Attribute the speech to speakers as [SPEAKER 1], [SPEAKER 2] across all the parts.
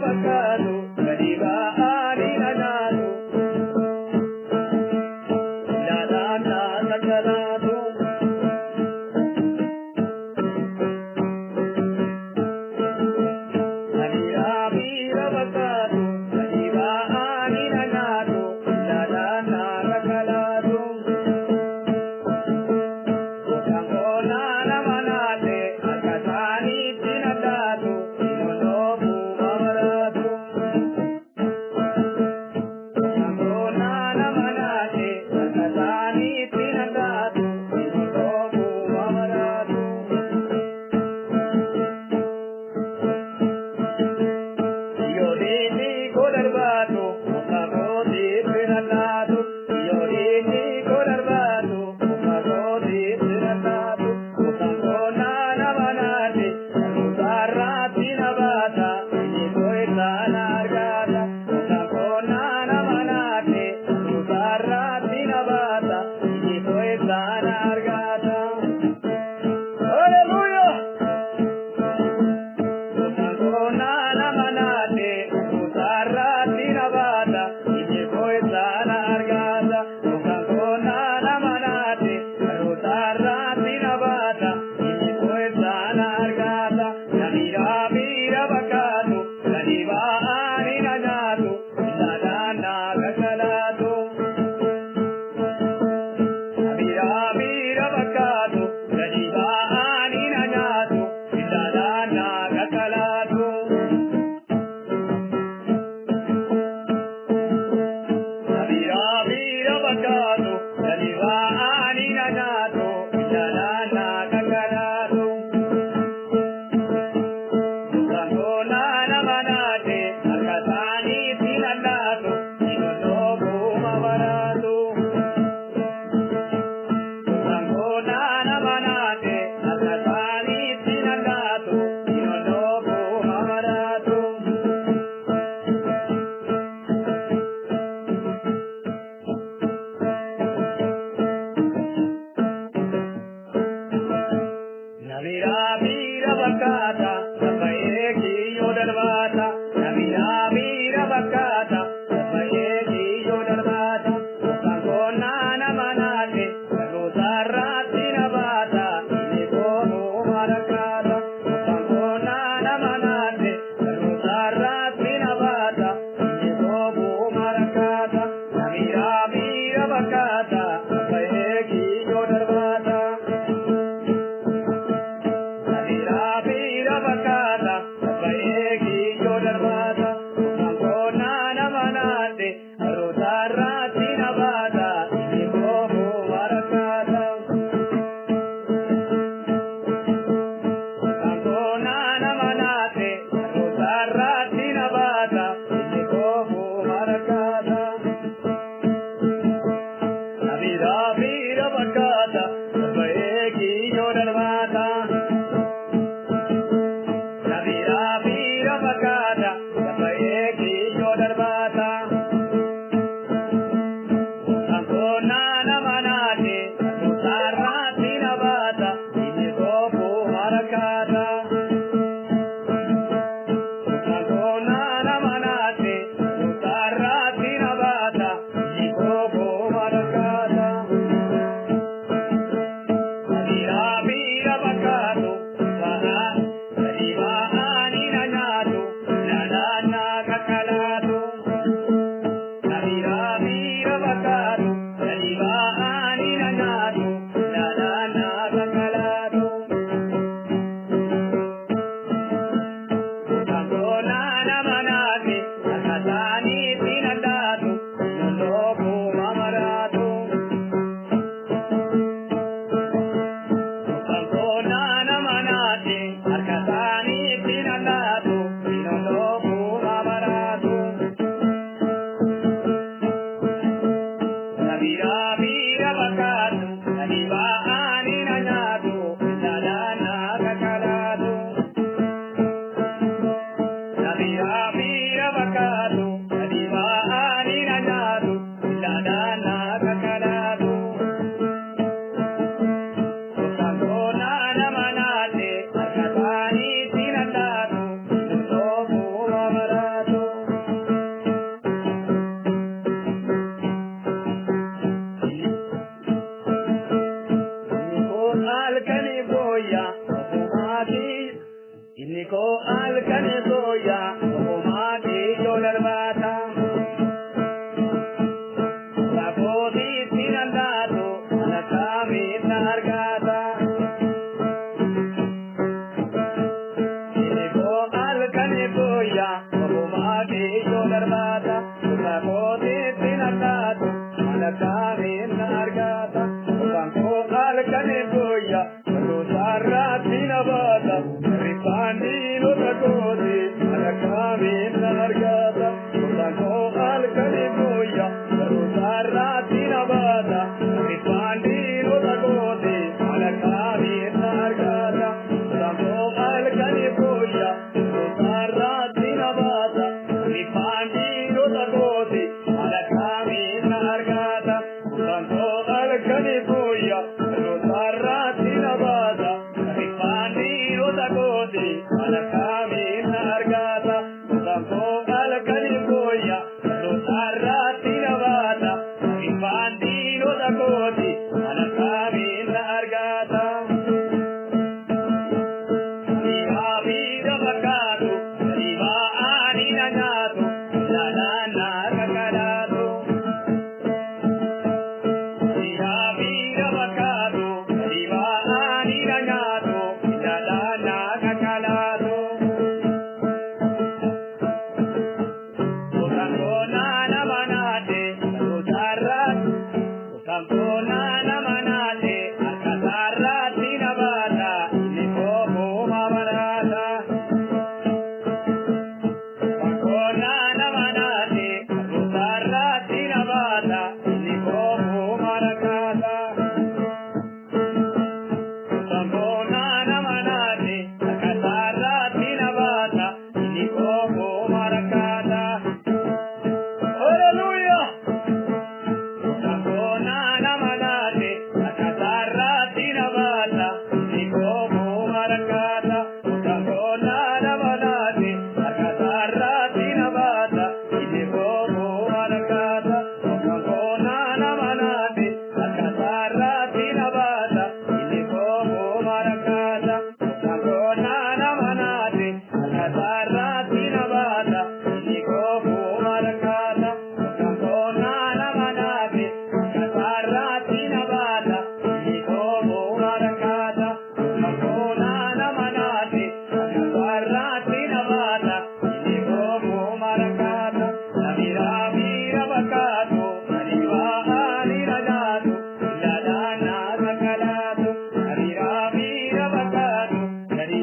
[SPEAKER 1] Bakkaatu gadi ba'anii na nyaatu. Ilaalaan na kakkalaatu. Namiraa miira bakkaatu gadi ba'anii na nyaatu. Ilaalaan na kakkalaatu. Goota nama naate akka isaaniitti na laatu. Inonoofuu maraatu. Goota nama naate akka isaaniitti na laatu. Inonoofuu maraatu. Yoodiinni koo darbaatu muka kootiitti na laatu. Yoodiinni koo darbaatu muka kootiitti na laatu. Muka koonaa nama naate mukaarraatti na baata. Inni koo isaan argata. Muka koonaa nama naate mukaarraatti na baata. Inni koo isaan argata. Hallelujah! Goona nama naate mukaarraatti na baata. Inni koo isaan argata. Goona nama naate mukaarraatti na baata. Inni koo isaan argata. Namiraa miira bakkaatu gadi ba'anii na nyaatu. Ilaalaan na kakkalaatu. Namiraa miira bakkaatu gadi ba'anii na nyaatu. Ilaalaan na kakkalaatu. Namiraa miira bakkaatu gadi ba'anii na nyaatu. Ilaalaan na kakkalaatu. Sangoona nama naate harka isaaniitti na laatu. Inonoofuu maraatu. Sangoona nama naate harka isaaniitti na laatu. Inonoofuu maraatu. Namiraa miira bakkaata lafa eegiyyoo darbaata. Namiraa miira bakkaata lafa eegiyyoo darbaata. Sangoona nama naate garootarraatti na baata. Inni koonuu marakkaata. Sangoona nama naate garootarraatti na baata. Inni koonuu marakkaata. Namiraa miira bakkaata lafa eegiyyoo darbaata. Namiraa miira bakkaata lafa eegiyyoo darbaata. Sangoona nama naate garootarraatti na baata. Inni koonuu marakkaata. Sangoona nama naate garootarraatti na baata. Inni koonuu marakkaata. Namiraa miira bakkaata lafa eegiyyoo darbaata. Namiraa miira bakkaata lafa eegiyyoo darbaata. Sangoona nama naate garootarraatti na baata. Inni koofuu marakkaata. Sangoona nama naate garootarraatti na baata. Inni koofuu marakkaata. Namiraa miira bakkaatu ba'aa gadi ba'anii na nyaatu. halkan booya ofumaa kiyyoo darbaata. Lakootiitti nan laatu malakaamiin na argata. Inni koo halkan booya ofumaa kiyyoo darbaata. Lakootiitti nan laatu malakaamiin na argata. Koo halkan booya baroosaarraatti na baata. Rifaanii kooti malakaamiin na argata. Koo halkan booya baroosaarraatti na baata. Rifaanii kooti malakaamiin na argata. Koo halkan booya baroosaarraatti na baata. Rifaanii kooti malakaamiin na argata. Koo halkan booya baroosaarraatti na baata. Rifaanii kooti malakaamiin na argata. Koo halkan booya baroosaarraatti na baata. Rifaanii kooti malakaamiin na argata. Rifaanii fakkaatu rifaanii na nyaatu ilaalaan na kakalaatu. Rifaanii fakkaatu rifaanii na nyaatu ilaalaan na kakalaatu. Otangoona nama naate baroosaarraatti. Otangoona nama naate harkasaarraatti na baata inni kookuma maraata. Otangoona nama naate baroosaarraatti na baata inni kookuma rakkaata. Otangoona nama naate harkasaarraatti na baata inni kookuma rakkaata. Hallelujah! Otangoona nama naate harkasaarraatti na baata inni kookuma rakkaata. Otangoona nama naate harkasaarraatti na baata inni kookuma rakkaata. Otangoona nama naate harkasaarraatti na baata inni kookuma rakkaata. Otangoona nama naate harkasaarraatti na baata inni kookuma rakkaata. Otangoona nama naate harkasaarraatti na baata inni kookuma rakkaata. Otangoona nama naate harkasaarraatti na baata inni kookuma rakkaata. Namiraa miira fakkaatu nani na nyaatu ilaalaan na kakalaatu. Namiraa miira fakkaatu nani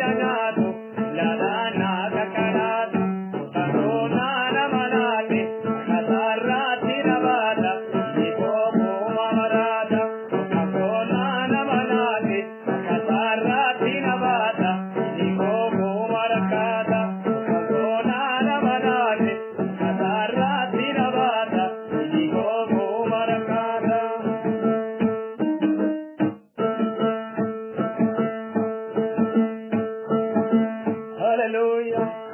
[SPEAKER 1] na nyaatu ilaalaan na kakalaatu. Otangoona nama naate harkasaarraatti na baata inni kookuma maraata. Otangoona nama naate harkasaarraatti na baata inni kookuma rakkaata. Otangoona nama naate harkasaarraatti na baata inni kookuma rakkaata. Hallelujah.